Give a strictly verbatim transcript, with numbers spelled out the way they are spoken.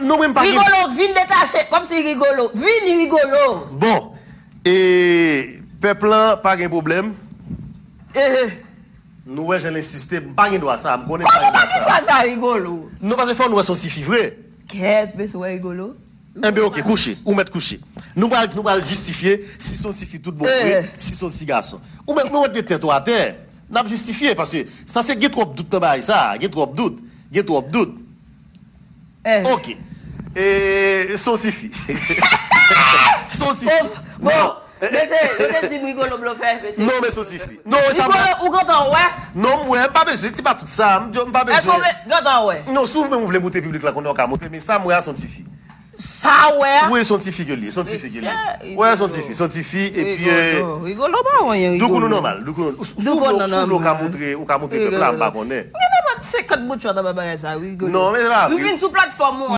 Non, mwen m pa gen. Rigolo, vin detache, kòmsi Rigolo. Vini Rigolo. Bon, e pèp lan pa gen pwoblèm. Eh, Nou wè jan l ensiste, m pa gen dwa sa, m konnen m pa Kòman gen pa dwa gen sa. Dwa sa, Rigolo? Nou pa se fè nou wè se yon tifi vre. Kèt, mesye, wè Rigolo. Enben, oke, kouche, ou mèt kouche. Nou pral nou pral jistifye si se yon tifi tout bon vre, Eh. si se yon ti gason. Ou mèt nou mèt gen tèt ou atè. N ap jistifye, paske, paske gen twòp dout nan bagay sa, gen twòp dout, gen twòp dout. Eh. Ok. E, se yon tifi. Se yon tifi. Bon, mesye, yo te di Rigolo blofè, mesye. Non, men se yon tifi. Non, sa Rigolo, ou gentan wè? Non, m wè, m pa bezwen, ti pa tout sa, m m pa Èske ou bezwen. gentan wè? Non, si w vle m vle montre piblik la konnen w ka montre, men sa m wè a se yon tifi. Sa wè a? Wi, se yon tifi ke l ye, se yon tifi ke l ye. Mesye, Wè, se yon tifi, se yon tifi, epi, eh, Rigolo, Rigolo pa wè anyen, Doukounou Rigolo. nòmal, Doukounou. Ou- ou- Doukounou Ou vle ou ka nòmal. Montre, ou ka montre pèp Rigolo. La, m pa konnen. Gen nan mèt senkant bout chwa nan bagay sa, Rigolo. Non, men se pa Nou vre. Vin sou platfòm ou.